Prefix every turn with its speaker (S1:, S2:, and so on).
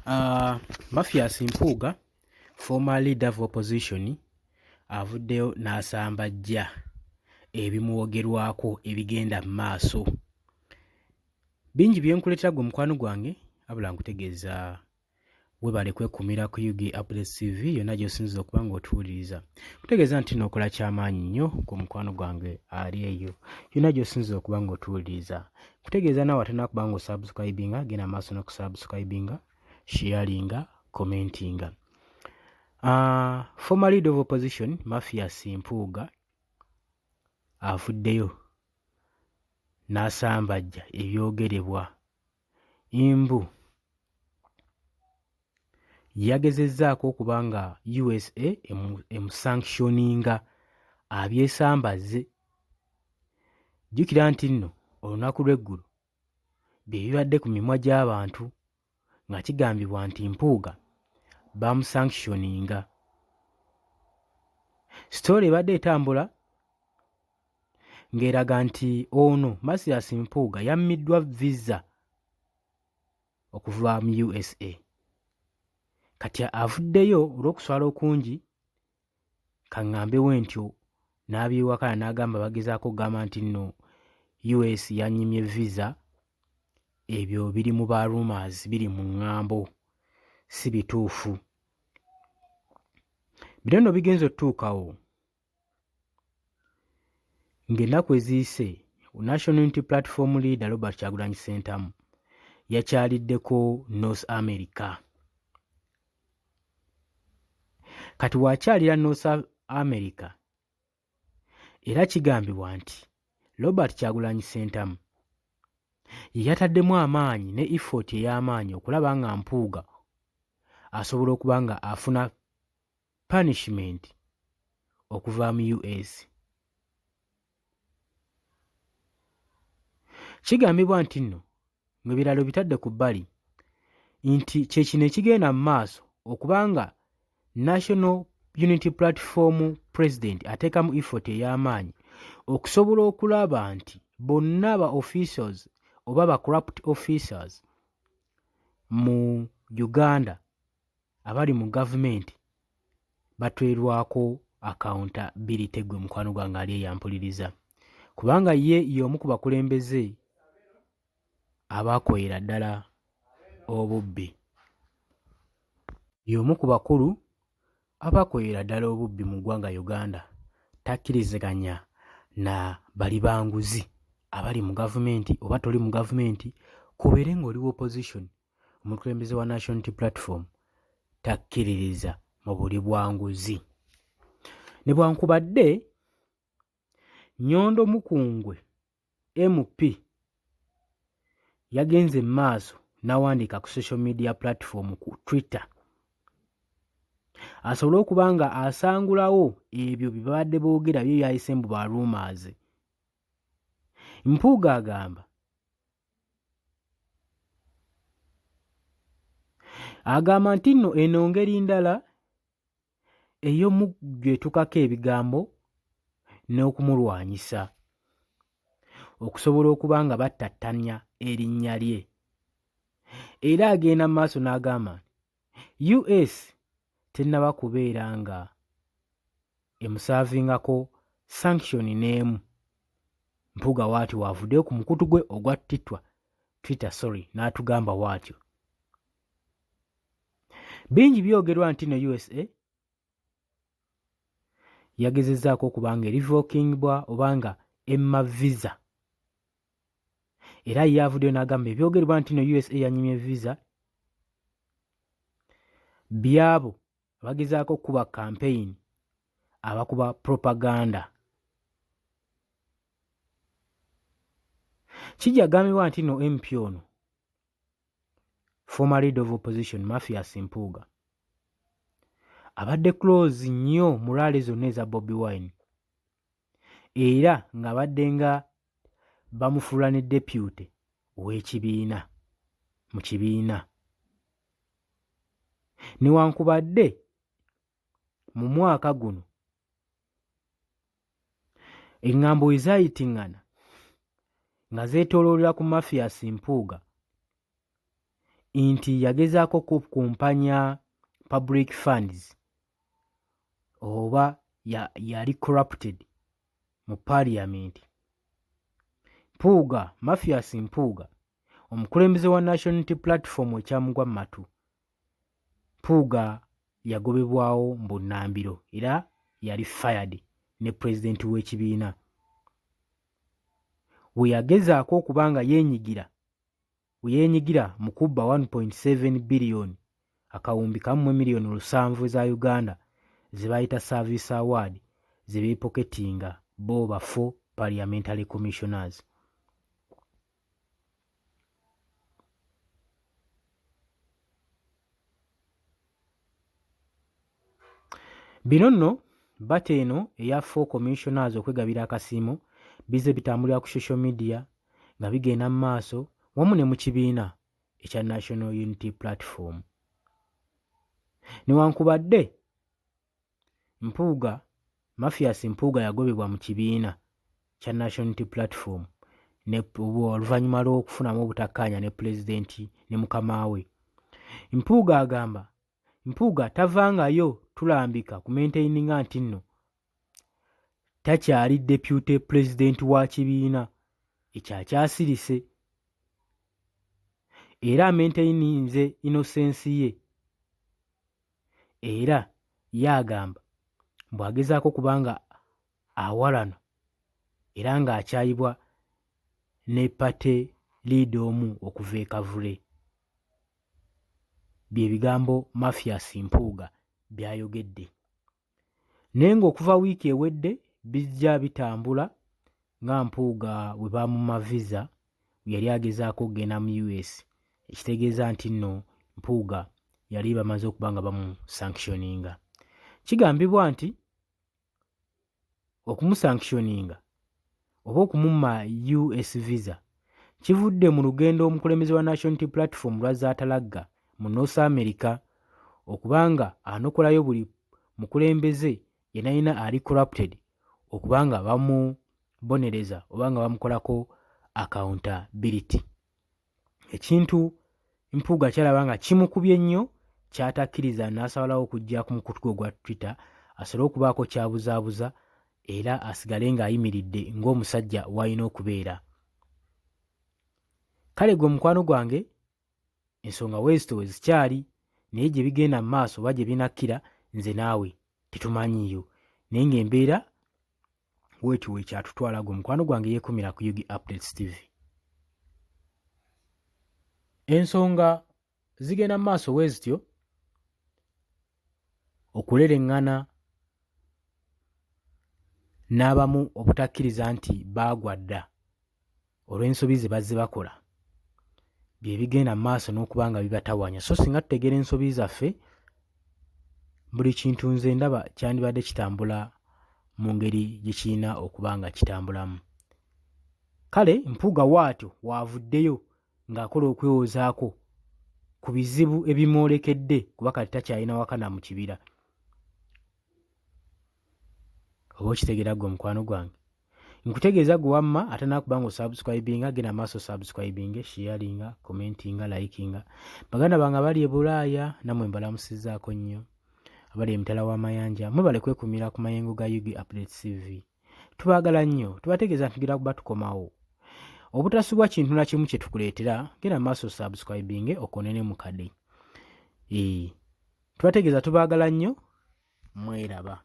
S1: Mathias Mpuuga, former leader of opposition, avuddeyo n'asambajja ebimwogerwako ebigenda mu maaso. Bingi bye nkuleetera gwe mukwano gwange, wabula nkutegeeza webale kwekumira ku UG Updates TV yonna gy'osinziza okuba ng'otuwuliriza. Kutegeeza nti n'okola kyamaanyi nnyo ku mukwano gwange ali eyo yonna gy'osinziza okuba ng'otuwuliriza. Kutegeeza naawe atannaba kuba ng'osubscribinga, genda maaso n'okusubscribinga, sharinga, commentinga. Former leader of opposition Mathias Mpuuga avuddeyo n'asambajja ebyogerebwa mbu yagezezzaako okuba nga USA emusanctioninga abyesambazze. Jjukira nti nno olunaku lw'eggulo bye bibadde ku mimwa gy'abantu nga kigambibwa nti Mpuuga bamusanctioninga. Sitoole ebadde etambula ng'eraga nti ono Mathias Mpuuga yammiddwa visa okuva mu USA. Kati avuddeyo olw'okuswala okungi kaŋŋambewo ntyo n'abyewakana n'agamba bagezaako okugamba nti nno US yannyimye visa ebyo biri mu ba rumors biri mu ŋŋambo si bituufu. Bino nno bigenze otutuukawo Ng'ennaku eziyise, National Unity Platform leader Robert Kyagulanyi Ssentamu yakyaliddeko North America. Kati wakyalira North America era kigambibwa nti Robert Kyagulanyi Ssentamu ye yataddemu amaanyi ne effort ey'amaanyi okulaba nga Mpuuga asobola okuba nga afuna punishment okuva mu US. Kigambibwa nti nno ng'ebirala obitadde ku bbali nti kye kino ekigenda mu maaso okuba nga National Unity Platform President ateekamu effort ey'amaanyi okusobola okulaba nti bonna ba officials oba ba corrupt officers mu Uganda abali mu gavumenti batwerwako accountability gwe mukwano gwange ali eyampuliriza kubanga ye y'omu ku bakulembeze abakoyera ddala obubbi y'omu ku bakulu abakoyera ddala obubbi mu ggwanga Uganda takkiriziganya na bali banguzi abali mu gavumenti oba toli mu gavumenti kubeere ng'oli opposition Omukulembeze wa National Unity Platform takkiririza mu buli bwa nguzi. Ne bwankubadde Nyondo Mukungwe MP yagenze mu maaso n'awandiika ku social media platform ku Twitter asobole okuba nga asangulawo ebyo bye babadde boogera bye byayise mbu ba rumors. Mpuuga agamba Agamba nti nno eno ngeri ndala ey'omujwetukako ebigambo n'okumulwanyisa okusobola okuba nga battattanya erinnya lye. Era agenda mu maaso n'agamba nti US tennaba kubeera nga emusaavingako sanction n'emu. Mpuuga waati waavuddeyo ku mukutu gwe ogwa titwa Twitter sorry n'atugamba waatyo. Bingi byogerwa nti no USA yagezezzaako okuba nga erivokingibwa oba nga emma visa era ye avuddeyo n'agamba ebyogerebwa nti no USA yanyimye visa byabo abagezaako okukuba kampeyini abakuba propaganda kijja gambibwa nti no mp ono former leader of opposition Mathias Mpuuga abadde close nnyo mu rally zonna eza Bobi Wine era ng'abadde nga bamufuula ne deputy ow'ekibiina mu kibiina newankubadde mu mwaka guno eŋŋambo we zaayitiŋŋana nga zeetooloolera ku Mathias Mpuuga nti yagezaako kukumpanya public funds oba yali corrupted mu parliament. Mpuuga, Mathias Mpuuga, omukulembeze wa National Unity Platform ekyamugwa mu matu, Mpuuga yagobebwawo mu bunnambiro era yali fired ne pulezidenti w'ekibiina. We yagezaako okuba nga yeenyigira we yeenyigira mu kubba 1.7 biliyoni akawumbi kamu mu emiliyoni lusanvu eza Uganda ze bayita service award ze beepoketinga bo ba four parliamentary commissioners. Bino nno bata eno eya four commissioners okwegabira akasiimo bizze bitambulira ku social media nga bigenda mu maaso wamu ne mu kibiina ekya National Unity Platform. Newankubadde Mpuuga, Mathias Mpuuga yagobebwa mu kibiina kya National Unity Platform ne oluvannyuma lw'okufunamu obutakkaanya ne pulezidenti ne mukama we. Mpuuga agamba Mpuuga tavangayo tulambika ku maintaininga nti nno takyali deputy president wa kibiina ekyo akyasirise era amaintaininze innocence ye era ye agamba mbu agezaako kubanga awalana era ng'akyayibwa ne party leader omu okuva e Kavule. Bye bigambo Mathias Mpuuga by'ayogedde. Naye ng'okuva wiiki ewedde bijja bitambula nga Mpuuga bwe baamumma visa yali agezaako okugenda mu US ekitegeeza nti nno Mpuuga yali bamaze okuba nga bamusanctioninga. Kigambibwa nti okumusanctioninga oba okumumma US visa kivudde mu lugendo omukulembeze wa National Unity Platform lw'azze atalagga mu North America okuba nga anokolayo buli mukulembeze yenayina ali corrupted okuba nga bamubonereza oba nga bamukolako accountability. Ekintu Mpuuga kyalaba nga kimukubye nnyo kyatakkiriza n'asabalawo okujja ku mukutu gwe ogwa Twitter asobole okubaako kyabuzaabuza era asigale ng'ayimiridde ng'omusajja w'alina okubeera. Kale gwe mukwano gwange ensonga weezito we zikyali naye gye bigenda mu maaso oba gye binakkira nze naawe tetumanyiiyo naye ng'embeera wetyo wekyatutwala gwe mukwano gwange yekumira ku Ug Updates TV. Ensonga zigenda mu maaso wezityo okulereŋŋana n'abamu obutakkiriza nti baagwa dda olw'ensobi ze bazze bakola bye bigenda mu maaso n'okuba nga bibatawanya so singa tutegeera ensobi zaffe buli kintu nze ndaba kyandibadde kitambula mu ngeri gye kirina okuba nga kitambulamu kale mpuuga waatyo waavuddeyo ng'akola okwewozaako ku bizibu ebimwolekedde kuba kati takyalina waka na mu kibira oba okitegeera gwe omukwano gwange nkutegeeza gwe wamma ate nakuba nga osubscribinga genda maaso subscribinge sharinga commentinga likinga baganda bange abali e bulaaya namwe mbalamusizaako nnyo abali emitala w'amayanja mwebale kwekumira ku mayengo ga ug update cv tubaagala nnyo tubategeeza nti tugira kuba tukomawo obutasubwa kintu na kimu kye tukuleetera genda maaso subscribinge okonene mukade tubategeeza tubaagala nnyo mweraba.